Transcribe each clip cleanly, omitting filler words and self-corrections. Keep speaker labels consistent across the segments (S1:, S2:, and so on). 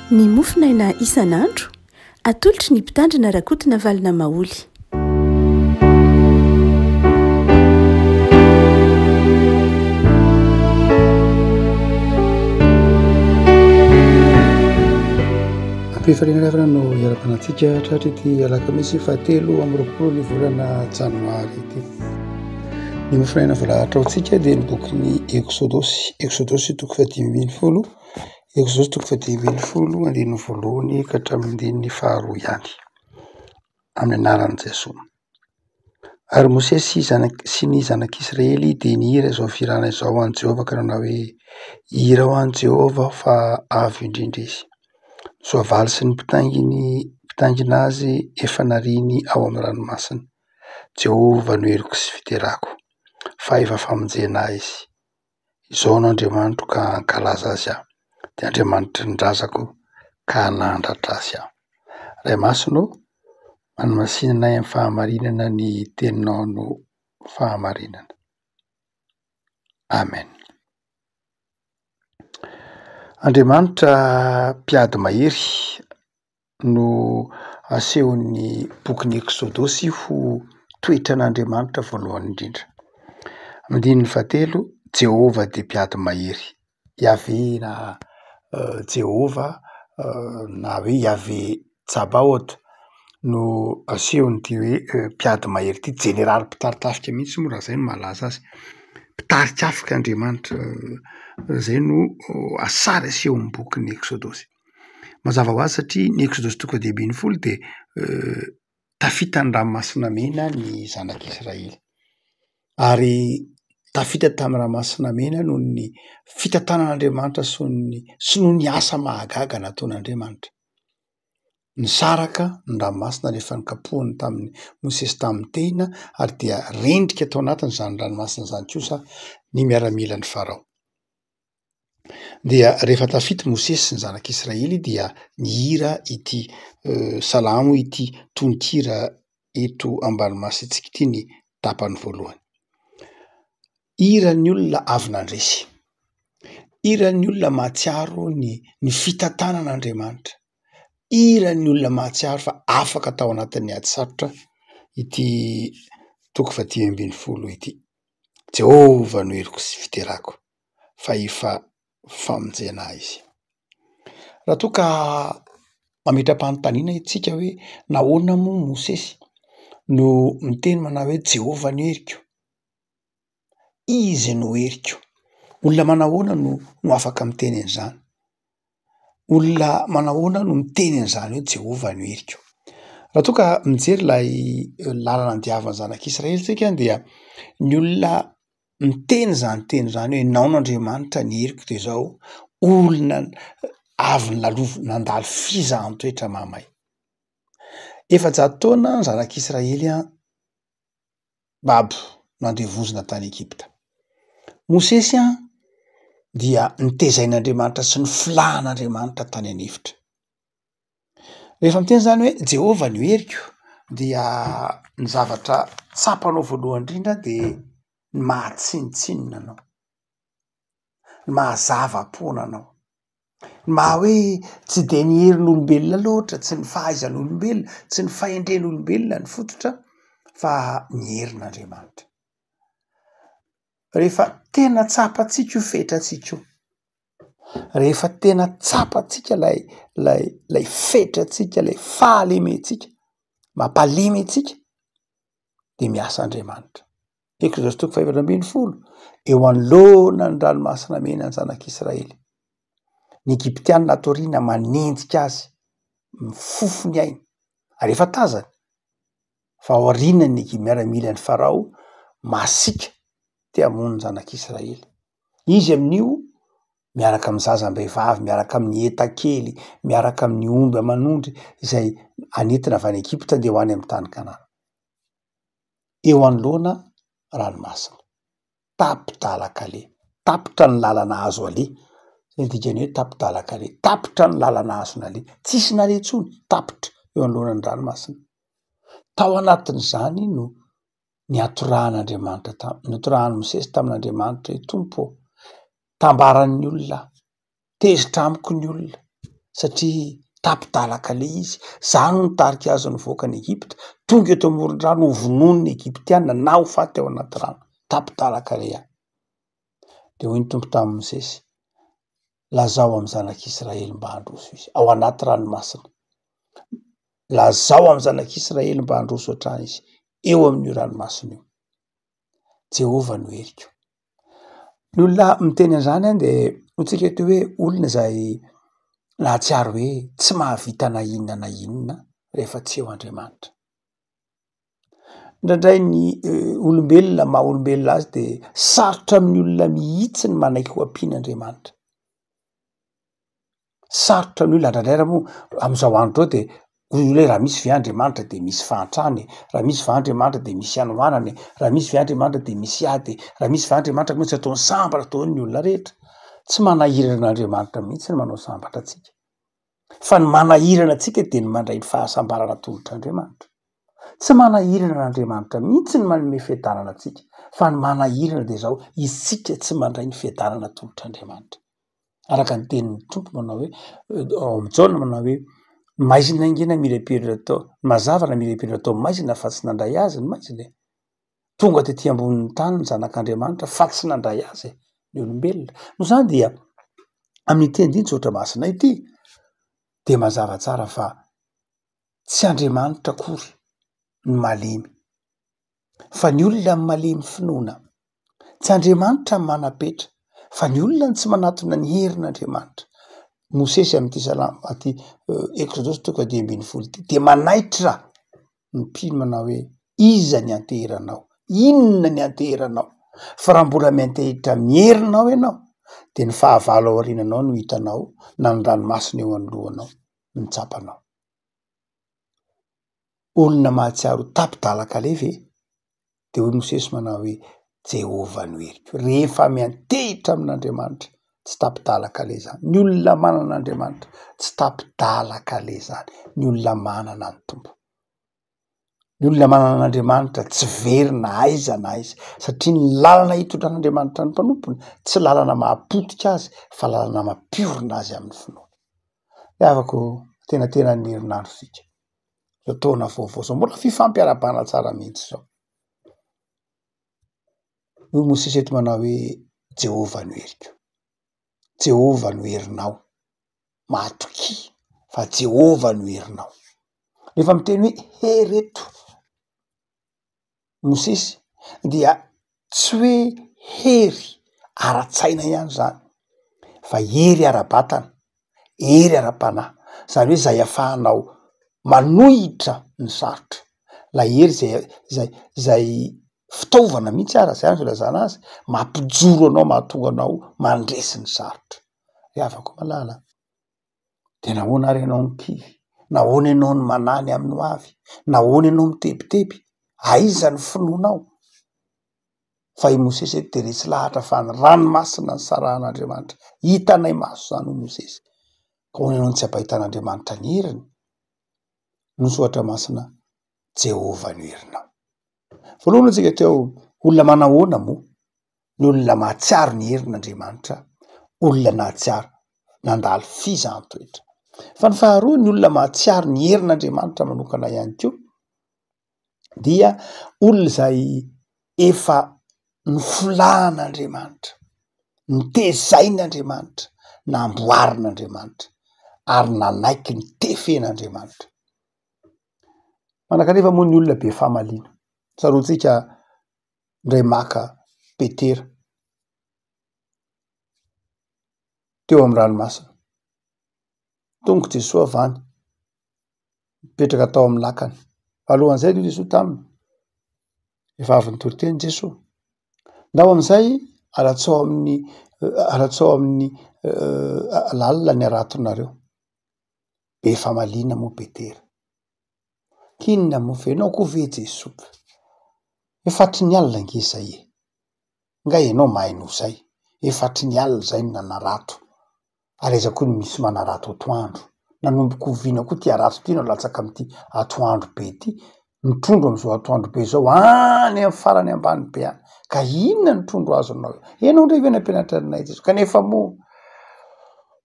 S1: Ny mofonaina isan'andro, atolotry ny Mpitandrina Rakotonavalona Maholy.
S2: Ampifaliana ravina no hiara-panantsika hatratra ity alakamisy fahatelo amby 20 ny volana janoary ity. Ny mofonaina voalahatra ho antsika dia ny bokin'ny Eksodosy, Eksodosy toko faha-15. Eksodosy toko faha-15 andininy voalohany ka hatramin'ny andininy faharoa ihany. Amin'ny anaran'i Jesoa. Ary Mosesy zanak- sy ny zanak'Israely dia nihira izao fihirana izao ho an'i Jehovah ka nanao hoe, Hihira ho an'i Jehovah aho fa avo indrindra izy. Ny soavaly sy ny mpitainginy mpitaingina azy efa nariany ao amin'ny ranomasina. Jehovah no heriko sy fiderako, fa efa famonjena ahy izy. Izao no Andriamanitro ka hankalaza azy aho, dia Andriamanitry ny razako ka hanandratra azy aho. Ray Masina ô, manamasinana ahy amin'ny fahamarinana ny teninao no fahamarinana. Amen. Andriamanitra mpiady mahery no asehon'ny bokin'ny Eksodosy ho toetran'Andriamanitra voalohany indrindra. Andininy fahatelo, Jehovah dia mpiady mahery. Yaveh na Jehovah na hoe Yaveh Tsabaot no asehon'ity hoe mpiady mahery ity, jeneraly mpitari-tafika mihitsy moa raha zay no mahalaza azy. Mpitari-tafika Andriamanitra, zay no sary asehon'ny bokin'ny Eksodosy. Mazava ho azy satria ny Eksodosy toko faha-15 dia tafita ny ranomasina mena ny zanak'Israely ary tafita tamin'ny ranomasina mena noho ny fitantanan'Andriamanitra sy ny sy noho ny asa mahagaga nataon'Andriamanitra. Nisaraka ny ranomasina rehefa nokapohiny tamin'i Mosesy tamin'ny tehina ary dia rendrika tao anatin'izany ranomasina izany kosa ny miaramilan'i Farao. Dia rehefa tafita i Mosesy sy ny zanak'Israely dia nihira ity salamo ity tononkira eto ambany masontsika ity ny tapany voalohany. Hiran'ny olona avy nandresy, hiran'ny olona mahatsiaro ny ny fitantanan'Andriamanitra, hiran'ny olona mahatsiaro fa afaka tao anatin'ny ady sarotra ity toko faha-15 ity. Jehovah no heriko sy fiderako fa efa famonjena ahy izy. Raha toa ka mametra-panontaniana isika hoe nahoana moa Mosesy no miteny manao hoe Jehovah no heriko, izy no heriko. Olona manahoana no no afaka miteny an'izany? Olona manahoana no miteny an'izany hoe Jehovah no heriko? Raha toa ka mijery ilay lalana nidiavin'ny zanak'Israely isika dia ny olona miteny izany teny izany hoe ianao no Andriamanitra ny heriko de izao, olona avy nilalovo nandalo fizahan-toetra mahamay. 400 taona ny zanak'Israely an, babo nandevozina tany Egypta. Mosesy an dia nitezain'Andriamanitra sy nofilahan'Andriamanitra tany an'efitra. Rehefa miteny zany hoe Jehovah no heriko dia ny zavatra tsapanao voalohany indrindra de ny maha tsinontsinona anao, ny maha zava-poana anao, ny maha hoe tsy de ny herin'olombelona loatra, tsy ny fahaizan'olombelona, tsy ny fahendren'olombelona ny fototra fa ny herin'Andriamanitra. Rehefa tena tsapantsika io fetrantsika io, Rehefa tena tsapantsika lay lay lay fetrantsika, lay fahalementsika, mampalemy antsika de miasa Andriamanitra. Eksodosy toko faha-14, eo anoloana ny ranomasina mena ny zanak'Israely. Ny Egyptiana ato aoriana manenjika azy, mifofo ny ainy, ary efa tazany fa ao aorianany ny miaramilan'i Farao masiaka te hamono ny zanak'Israely. Izy amin'io miaraka amin'ny zazam-behivavy, miaraka amin'ny entan-kely, miaraka amin'ny omby aman'ondry izay anentina avy any Egypta andeha ho any amin'ny tany Kanana. Eo anoloana ranomasina, tapi-dalan-kaleha, tapitra ny lalana azo aleha, zay ny dikany hoe tapi-dalan-kaleha, tapitra ny lalana azo naleha, tsisy naleha intsony, tapitra eo anoloan'ny ranomasina. Tao anatin'izany no niatorahan'Andriamanitra tam-, nitorahan'i Mosesy tamin'Andriamanitra hoe, Tompo ô, tambaran'ny olona aho, tezitra amiko ny olona. Satria tapi-dalan-kaleha izy. Za no nitarika azy nivoaka an'i Egypta, tonga eto amoron-drano ho vonoin'ny Egyptiana na ho faty ao anaty rano. Tapi-dalan-kaleha. Dia hoy ny Tompo tamin'i Mosesy, Lazao amin'ny zanak'Israely mba handroso izy, ao anaty ranomasina. Lazao amin'ny zanak'Israely mba handroso hatrany izy, eo amin'io ranomasina io. Jehovah no heriko. Ny olona miteny an'izany an de hoy-tsika eto hoe olona izay nahatsiaro hoe tsy mahavita na inona na inona rehefa tsy eo Andriamanitra. Indraindray ny olombelona maha olombelona azy de sarotra amin'ny olona mihitsy ny manaiky ho ampian'Andriamanitra. Sarotra ny olona indraindray ary moa am'izao andro zao de hoy ny olona hoe raha misy ve Andriamanitra de misy fahantrana e, raha misy va Andriamanitra de misy hanoanana e, raha misy ve Andriamanitra de misy ady e, raha misy va Andriamanitra moa tsy ataony sambatra daholo ny olona rehetra. Tsy manahirana an'Andriamanitra mihitsy ny manao sambatra antsika, fa ny manahirana antsika de ny mandray ny fahasambarana atolotr'Andriamanitra. Tsy manahirana an'Andriamanitra mihitsy ny manome fiadanana antsika, fa ny manahirana de zao, isika tsy mandray ny fiadanana atolotr'Andriamanitra. Araka ny tenin'ny Tompo manao hoe, ao amin'i Jaona manao hoe, ny maizina ange namirapiratra tao, ny mazava namirapiratra tao amin'ny maizina fa tsy nandray azy ny maizina e. Tonga tety ambonin'ny tany ny zanak'Andriamanitra fa tsy nandray azy ny olombelona. Noho izany dia amin'ity andinin-tsoratra masina ity dia mazava tsara fa tsy Andriamanitra akory no malemy fa ny olona no malemy finoana. Tsy Andriamanitra no manam-petra fa ny olona no tsy manatona ny herin'Andriamanitra. Mosesy amin'ity salamo aty Eksodosy toko faha 15 ity dia manaitra ny mpino manao hoe iza ny anteheranao? Inona ny anteheranao? Fa raha mbola miantehitra amin'ny herinao ianao dia ny fahavalo ao aoriananao no hitanao na ny ranomasina eo anoloanao no tsapanao. Olona mahatsiaro ho tapi-dalan-kaleha ve? Dia hoy Mosesy manao hoe, Jehovah no heriko. Rehefa miantehitra amin'Andriamanitra, tsy tapi-dalan-kaleha izany. Ny olona manana an'Andriamanitra, tsy tapi-dalan-kaleha izany. Ny olona manana ny Tompo. Ny olona manana an'Andriamanitra tsy very na aiza na aiza, satria ny lalana hitondran'Andriamanitra ny mpanompony, tsy lalana mahapotika azy, fa lalana mampiorina azy amin'ny finoana. Ry havako, antenatenan'ny herinandro isika. Izao taona vaovao izao, mbola fifampiarahabana tsara mihitsy izao. Hoy Mosesy eto manao hoe Jehovah no heriko, Jehovah no herinao, matokia fa Jehovah no herinao. Rehefa miteny hoe hery eto Mosesy dia tsy hoe hery ara-tsaina ihany zany fa hery ara-batana, hery ara-panahy, zany hoe zay ahafahanao manohitra ny sarotra, lay hery zay zay zay fitaovana mihitsy ara zay azo ilazana azy, mampijoro anao mahatonga anao mandresy ny sarotra. Ry havako malala. De nahoana ary ianao no kivy? Nahoana ianao no manahy ny amin'ny ho avy? Nahoana ianao mitebiteby? Aiza ny finoanao? Fa i Mosesy eto de resy lahatra fa ny ranomasina nisarahan'Andriamanitra. Hitanay maso izany hoy Mosesy. Ka ahoana ianao no tsy hampahitan'Andriamanitra ny heriny? Ny soratra masina, Jehovah no herinao. Voalohany aloha tsika teo, olona manahoana moa ny olona mahatsiaro ny herin'Andriamanitra, olona nahatsiaro nandalo fizahan-toetra. Fa ny faharoa, ny olona mahatsiaro ny herin'Andriamanitra manokana ihany koa dia olona izay efa nofolahan'Andriamanitra, notezain'Andriamanitra, namboarin'Andriamanitra ary nanaiky ny tefen'Andriamanitra. Manakanefa moa ny olona be famaliana. Tsaroantsika indray maka Petera teo amin'ny ranomasina. Tonga Jesoa avy any, nipetraka tao amin'ny lakana. Alohan'izay aloha Jesoa taminy, efa avy nitory teny Jesoa. Ndao amin'izay alatsao amin'ny alatsao amin'ny lalina ny haratonareo. Be famaliana moa Petera. K'inona moa ve ianao koa ve Jesoa? Efa hatry ny alina ange izay e! Nga ianao mahay noho izay? Efa hatry ny alina izay no nanarato, ary aiza koa no misy manarato atoandro? Nanomboka oviana koa ity harato ity no latsaka amin'ity atoandro be ity? Ny trondro amin'izao atoandro be izao any amin'ny farany ambany be any, ka inona ny trondro azonao eo? Ianao indray ve nampianatra anay Jesoa? Kanefa moa.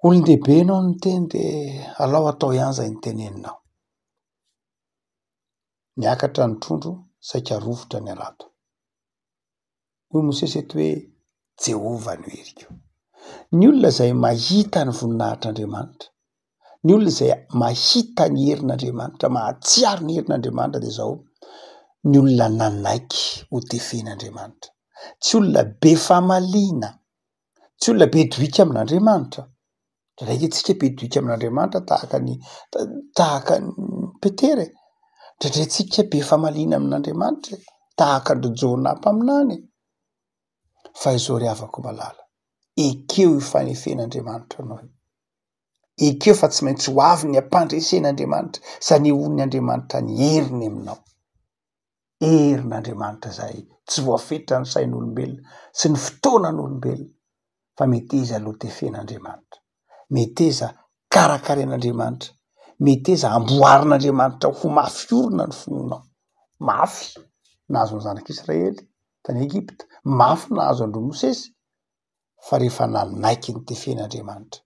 S2: Olon-dehibe ianao niteny de alao atao ihany izay noteneninao. Niakatra ny trondro saika rovitra ny harato. Hoy Mosesy eto hoe Jehovah no heriko. Ny olona izay mahita ny voninahitr'Andriamanitra, ny olona izay mahita ny herin'Andriamanitra, mahatsiaro ny herin'Andriamanitra dia izao, ny olona nanaiky ho tefen'Andriamanitra. Tsy olona be famaliana, tsy olona be doika amin'Andriamanitra. Indraindray antsika be doika amin'Andriamanitra tahaka ny tahaka an'i Petera e. Indraindray antsika be famaliana amin'Andriamanitra e, tahaka an-dry Jona mpaminany e. Fa izao ry havako malala, ekeo io fanefen'Andriamanitra anao io. Ekeo fa tsy maintsy ho avy ny ampandresen'Andriamanitra sy anehoan'ny Andriamanitra ny heriny aminao. Herin'Andriamanitra izay tsy voafetra ny sain'olombelona sy ny fotoanan'olombelona fa meteza aloha tefen'Andriamanitra, meteza karakarain'Andriamanitra, meteza amboarin'Andriamanitra ho mafy orina ny finoanao. Mafy nahazo ny zanak'Israely tany Egypta, mafy nahazo an-dry Mosesy fa rehefa nanaiky ny tefen'Andriamanitra,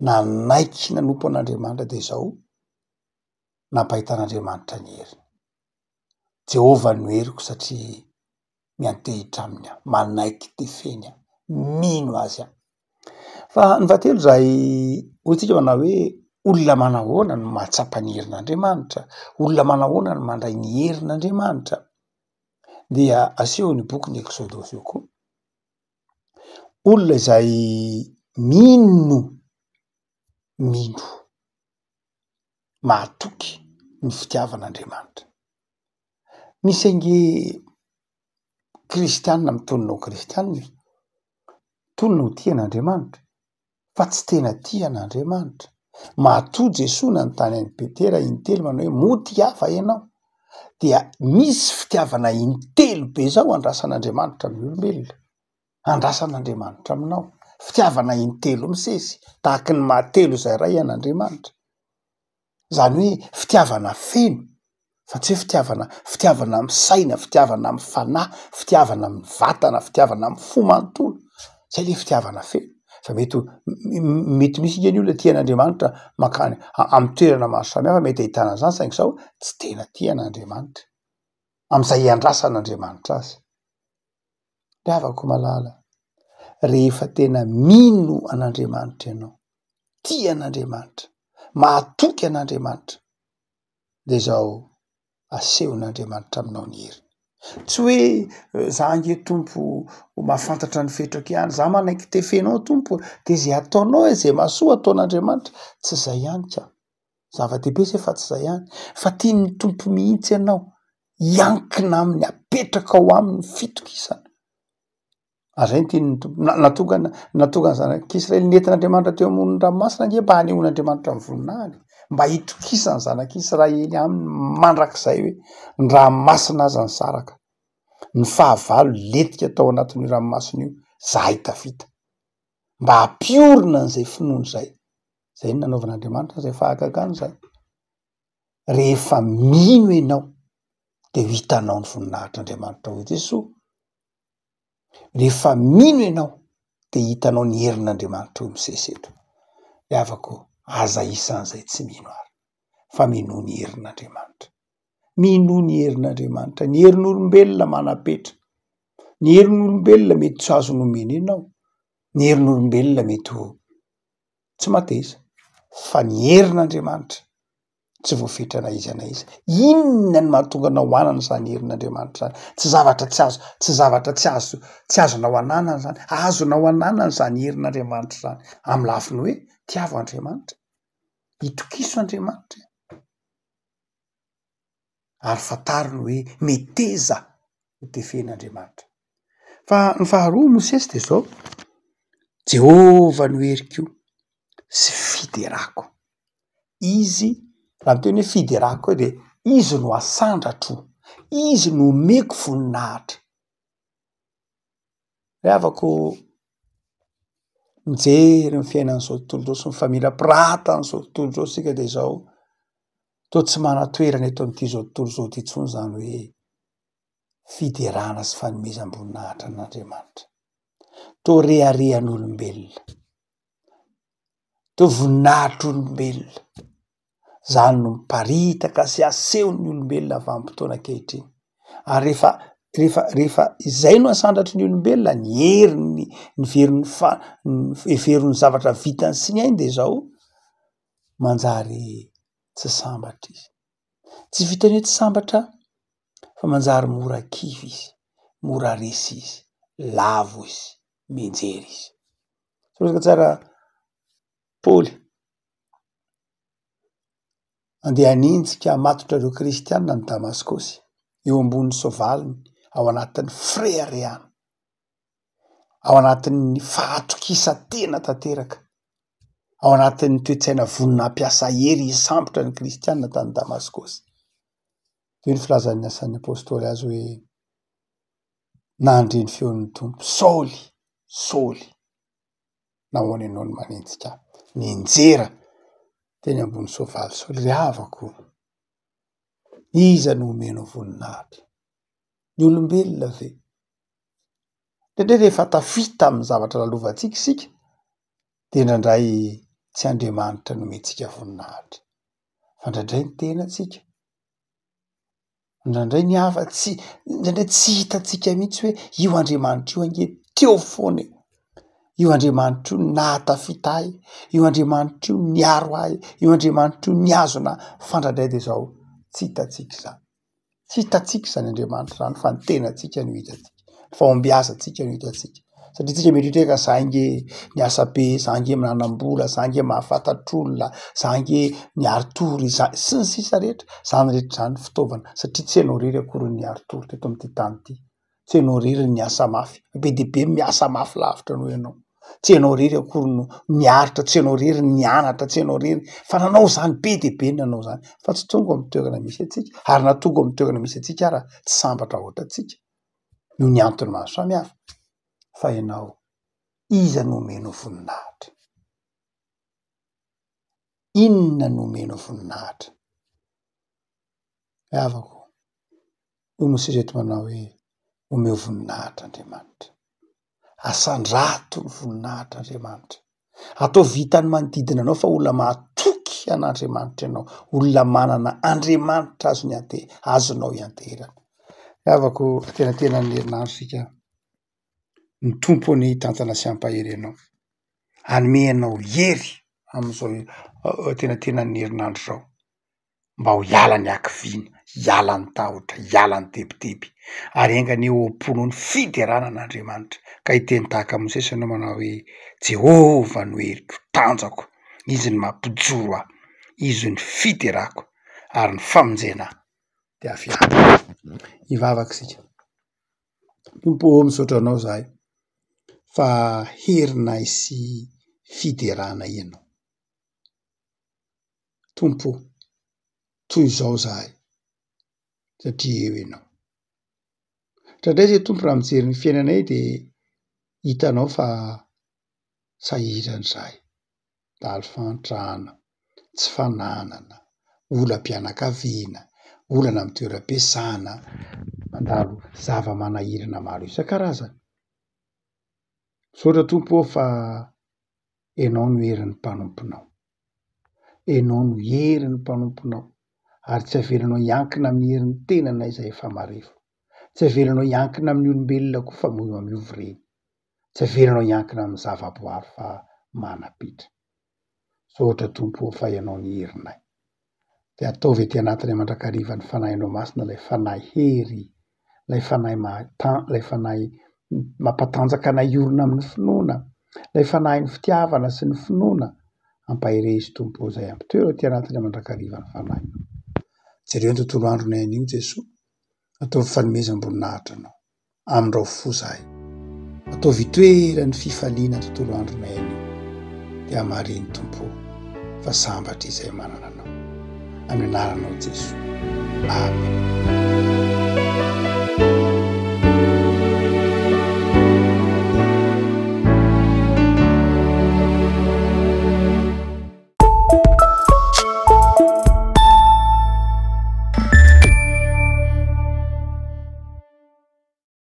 S2: nanaiky nanompo an'Andriamanitra dia izao nampahitan'Andriamanitra ny heriny. Jehovah no heriko satria miantehitra aminy aho, manaiky tefeny aho, mino azy aho. Fa ny fahatelo izay hoy tsika manao hoe olona manahoana no mahatsapa ny herin'Andriamanitra, olona manahoana no mandray ny herin'Andriamanitra, dia asehon'ny bokin'ny Eksodosy io koa. Olona izay mino, mino. mahatoky ny fitiavan'Andriamanitra. Misy ange kristianina mitonona ho kristianina e, mitonona ho tia an'Andriamanitra fa tsy tena tia an'Andriamanitra. Matoa Jesoa nanontany an'i Petera intelo manao hoe moa tia ahy va ianao? Dia misy fitiavana intelo be zao andrasan'Andriamanitra amin'ny olombelona. Andrasan'Andriamanitra aminao. Fitiavana intelo misesy, tahaky ny maha telo izay iray an'Andriamanitra. Izany hoe fitiavana feno, fa tsy hoe fitiavana, fitiavana amin'ny saina, fitiavana amin'ny fanahy, fitiavana amin'ny vatana, fitiavana amin'ny fo manontolo. Zay le fitiavana feno. Fa mety ho, mety misy ange ny olona tia an'Andriamanitra mankany amin'ny toerana maro samihafa mety ahitana an'izany saingy izao tsy tena tia an'Andriamanitra. Amin'izay iandrasan'Andriamanitra azy. Ry havako malala, rehefa tena mino an'Andriamanitra ianao, tia an'Andriamanitra, mahatoky an'Andriamanitra, de zao asehon'Andriamanitra aminao ny heriny. Tsy hoe za ange Tompo mahafantatra ny fetrako ihany, za manaiky tefenao Tompo de zay ataonao e, zay mahasoa ataon'Andriamanitra, tsy zay ihany ka. Zava-dehibe zay fa tsy zay ihany, fa tian'ny Tompo mihitsy ianao hiankina aminy, apetraka ao aminy ny fitokisana. Ary zay no tian'ny Tompo, na- nahatonga ny nahatonga ny zanak'Israely nentin'Andriamanitra teo amoron'ny ranomasina ange mba hanehoan'Andriamanitra ny voninahiny, mba hitokisan'ny zanak'Israely aminy mandrakizay hoe ny ranomasina aza nisaraka, ny fahavalo lentika tao anatin'io ranomasina io, zahay tafita. Mba hampiorina an'izay finoana izay. Zay no nanaovan'Andriamanitra an'izay fahagagana izay. Rehefa mino ianao de ho hitanao ny voninahitr'Andriamanitra hoy Jesoa. Rehefa mino ianao de hitanao ny herin'Andriamanitra hoy Mosesy eto. Ry havako, aza isan'izay tsy mino ary fa minoa ny herin'Andriamanitra. Minoa ny herin'Andriamanitra. Ny herin'olombelona manam-petra. Ny herin'olombelona mety tsy azo nomena ianao. Ny herin'olombelona mety ho tsy mateza fa ny herin'Andriamanitra tsy voafetra na iza na iza. Inona no mahatonga anao hanana izany herin'Andriamanitra izany? Tsy zavatra tsy azo, tsy zavatra tsy azo, tsy azonao ananana izany. Azonao ananana izany herin'Andriamanitra izany amin'ny lafiny hoe tiavo Andriamanitra, itokiso Andriamanitra ary fantaro ny hoe meteza ho tefen'Andriamanitra. Fa ny faharoa Mosesy de zao, Jehovah no heriko sy fiderako. Izy, raha miteny hoe fiderako eo de izy no asandratro, izy no omeko voninahitra. Ry havako, mijery ny fiainan'izao tontolo izao sy ny famirapiratan'izao tontolo izao isika de zao, toa tsy manan-toerana eto amin'ity zao tontolo izao ity intsony zany hoe fiderana sy fanomezam-boninahitra an'Andriamanitra. Toa reharehan'olombelona. Toa voninahitr'olombelona. Izany no miparitaka sy asehon'ny olombelona vanim-potoana ankehitriny. Ary rehefa rehefa rehefa izay no asandratry ny olombelona, ny heriny, ny verin'ny fa- ny heverin'ny zavatra vitany sy ny ainy de izao, manjary tsy sambatra izy. Tsy vitan'ny hoe tsy sambatra fa manjary mora kivy izy, mora resy izy, lavo izy, mianjera izy. Soratra tsara Paoly andeha hanenjika hamatotra ireo kristiana any Damaskosy, eo ambonin'ny soavaliny, ao anatin'ny fireharehana, ao anatin'ny fahatokisan-tena tanteraka, ao anatin'ny toe-tsaina vonona hampiasa hery hisambotra ny kristiana tany Damaskosy. Toy ny filazan'ny asan'ny apostoly azy hoe nandre ny feon'ny Tompo, Saoly, Saoly, nahoana ianao no manenjika ahy? Nianjera teny ambony soavaly Saoly, ry havako, iza no omenao voninahitra? Ny olombelona ve? Indraindray rehefa tafita amin'ny zavatra lalovantsika isika dia indraindray tsy Andriamanitra no omentsika voninahitra fa indraindray ny tenantsika. Indraindray ny hafa tsy, indraindray tsy hitantsika mihitsy hoe io Andriamanitra io ange teo foana e, io Andriamanitra io nahatafita ahy, io Andriamanitra io niaro ahy, io Andriamanitra io nihazona ahy, fa indraindray dia izao tsy hitantsika izany. Tsy hitantsika izany Andriamanitra izany fa ny tenantsika no hitantsika, ny fahombiazantsika no hitantsika. Satria tsika mieritreritra ka za ange niasa be, za ange nanam-bola, za ange mahafantatr'olona, za ange niari-tory, za sy ny sisa rehetra. Zany rehetra zany fitaovana satria tsy ianao irery akory no niari-tory teto amin'ity tany ity. Tsy ianao irery no niasa mafy, be dia be ny miasa mafy lavitra noho ianao. Tsy ianao irery akory no niaritra, tsy ianao irery no nianatra, tsy ianao irery fa nanao izany, be dia be ny nanao izany fa tsy tonga amin'ny toerana misy antsika ary na tonga amin'ny toerana misy antsika ara tsy sambatra ohatrantsika noho ny antony maro samihafa fa ianao iza no omenao voninahitra? Inona no omenao voninahitra? Ry havako, hoy Mosesy eto manao hoe omeo voninahitra Andriamanitra. Asandrato ny voninahitra Andriamanitra. Ataovy hitan'ny manodidina anao fa olona mahatoky an'Andriamanitra ianao, olona manana Andriamanitra azony ante- azonao ianteherana. Ry havako, antenatenan'ny herinandro isika, ny Tompo anie hitantana sy hampahery anao, hanome anao hery amin'izao antenatenan'ny herinandro izao. mba ho hiala ny hakiviana, hiala ny tahotra, hiala ny tebiteby, ary enga anie ho am-ponao ny fiderana an'Andriamanitra, ka hiteny tahaka an'i Mosesy ianao manao hoe, Jehovah no heriko, tanjako, Izy no mampijoro ahy, Izy no fiderako, ary ny famonjena ahy dia avy aminy. Hivavaka isika. Tompo ô, misaotra Anao izahay fa herinay sy fiderana Ianao. Tompo o, toy izao izahay satria eo Ianao. Indraindray izay Tompo raha mijery ny fiainanay dia hitanao fa sahirana izahay, dahalo fahantrana, tsy fananana, olam-pianakaviana, olana amin'ny toeram-piasana, mandalo zava-manahirana maro isan-karazany. Misaotra Tompo ô fa Ianao no herin'ny mpanomponao. Ianao no herin'ny mpanomponao, ary tsy avelanao hiankina amin'ny herin'ny tenanay izay efa marefo. Tsy avelanao hiankina amin'ny olombelona koa fa moa miova ireny. Tsy avelanao hiankina amin'ny zavaboary fa manam-petra. Misaotra Tompo ô fa Ianao ny herinay. Dia ataovy aty anatinay mandrakariva ny Fanahinao Masina, ilay Fanahy hery, ilay Fanahy mahatan-, ilay Fanahy mampatanjaka anay hiorina amin'ny finoana, ilay Fanahin'ny fitiavana sy ny finoana. Ampaherezo Tompo ô izay ampitoero aty anatinay mandrakariva ny Fanahinao. Jereo ny tontolo andronay anio Jesoa. Ataovy fanomezam-boninahitra Anao. Amindrao fo zahay. Ataovy itoeran'ny fifaliana tontolo andronay anio. Dia hamarino Tompo ô, fa sambatra izay manana Anao. Amin'ny anaranao Jesoa. Amen.